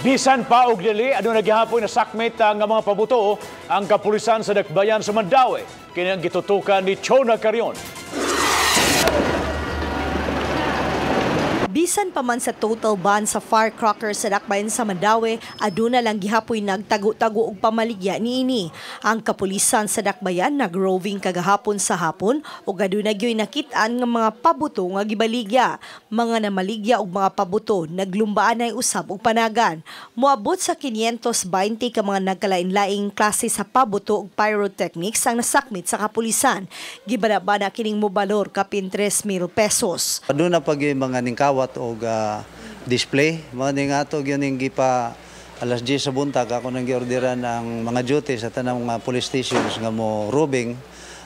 Bisan pa og dili, aduna gihapon nasakmit ang mga pabuto ang kapulisan sa Dakbayan sa Mandaue. Kini ang gitutukan ni Chona Carion. Bisan pa man sa total ban sa firecrackers sa Dakbayan sa Mandaue, aduna lang gihapoy nagtago-tago og pamaligya niini. Ang kapulisan sa Dakbayan nagroving kagahapon sa hapon ug aduna gyoy nakit-an nga mga pabuto nga gibaligya. Mga namaligya og mga pabuto naglumbaan ay usab og panagan. Moabot sa 520 ka mga nagkalain-laing klase sa pabuto ug pyrotechnics ang nasakmit sa kapulisan. Gibanabana kining mobalor kapin 3,000 pesos. Aduna pa gyud mga ningkawat og display. Mga ning ato gyud ning gipa alas 10 sa buntag ako nang giorderan ang mga duty sa tanang mga police stations nga mo roving.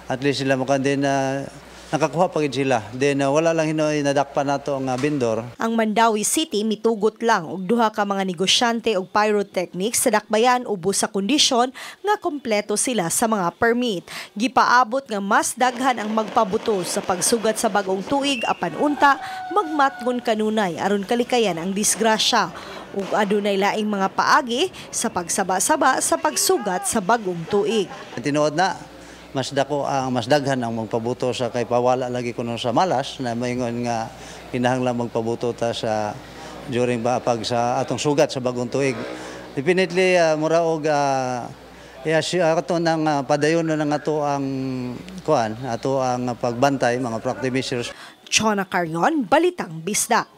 At least sila mo din na nakakuha pa gid sila. Then wala lang hinoy nadakpan nato ang vendor. Ang Mandaue City mitugot lang og duha ka mga negosyante og pyrotechnics sa Dakbayan ubos sa kondisyon nga kompleto sila sa mga permit. Gipaabot nga mas daghan ang magpabuto sa pagsugat sa bagong tuig apan unta magmatngon kanunay aron kalikayan ang disgrasya. Ug adunay laing mga paagi sa pagsaba-saba sa pagsugat sa bagong tuig. Tinuod na mas dako ang mas daghan ang magpabuto sa kay pawala lagi kuno sa malas na maingon nga kinahanglan magpabuto ta sa during ba pag sa atong sugat sa bagong tuig. Definitely mura og yes, ato nang padayon na ato ang kuan, ato ang pagbantay, mga proactive measures. Chona Carion, Balitang Bisdak.